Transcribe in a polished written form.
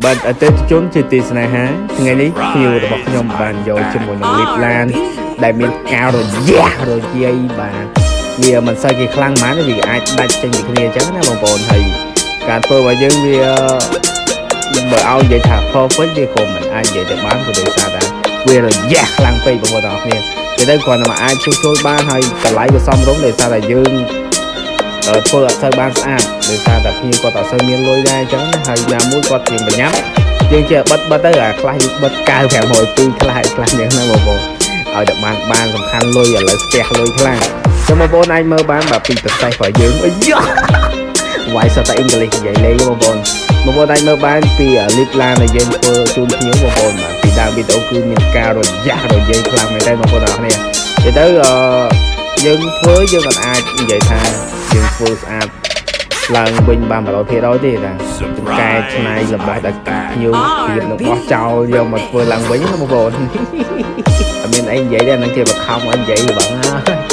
បាទអតិថិជនជាទីស្នេហាថ្ងៃនេះភ្ញៀវរបស់ខ្ញុំបានយកជាមួយនឹងលីបឡានដែលមានការរយះរយាយបាទវាមិនសូវគេខ្លាំងហ្មងទេវាអាចដាច់ចេញពីគ្នាអញ្ចឹងណាបងប្អូនហើយការធ្វើរបស់យើងវាបើឲ្យនិយាយថា perfect វាក៏មិនអាចនិយាយទៅបានព្រោះដោយសារតែវារយះខ្លាំងពេកបងប្អូនទាំងអស់គ្នាទៅទៅគ្រាន់តែមកអាចជួសជុលបានហើយតម្លៃក៏សមរម្យដោយសារតែយើង ធ្វើអត់សូវបានស្អាតដោយសារតែភ្ញៀវគាត់អត់សូវមានលុយដែរអញ្ចឹងណាហើយណាមួយគាត់ជាប្រញាប់យើងជាបិទបិទទៅអាខ្លះយើងបិទ9502ខ្លះឲ្យខ្លះយ៉ាងណាបងប្អូនឲ្យតែបានបានសំខាន់លុយឥឡូវស្ទះលុយខ្លាំងចឹងបងប្អូនអាចមើលបានបាទពីប្រសេះរបស់យើងអាយ៉ាវាយសតតែអង់គ្លេសនិយាយលេងបងប្អូនបងប្អូនអាចមើលបានពីលីបឡានដែលយើងធ្វើជូនភ្ញៀវបងប្អូនបាទពីដើមវីដេអូគឺមានការរយះរយាយខ្លាំងមែនតើបងប្អូនទាំងអស់គ្នានិយាយទៅអឺយើងធ្វើយើងអត់អាចនិយាយថាយើងធ្វើស្អាតឡើងវិញបាន100%ទេតាកែច្នៃរបស់ដែលភ្ញៀវព្រៀបនឹងបោះចោលយកមកធ្វើឡើងវិញណាបងប្អូនអត់មានអីនិយាយទេអាហ្នឹងគេបខំឲ្យនិយាយបងណា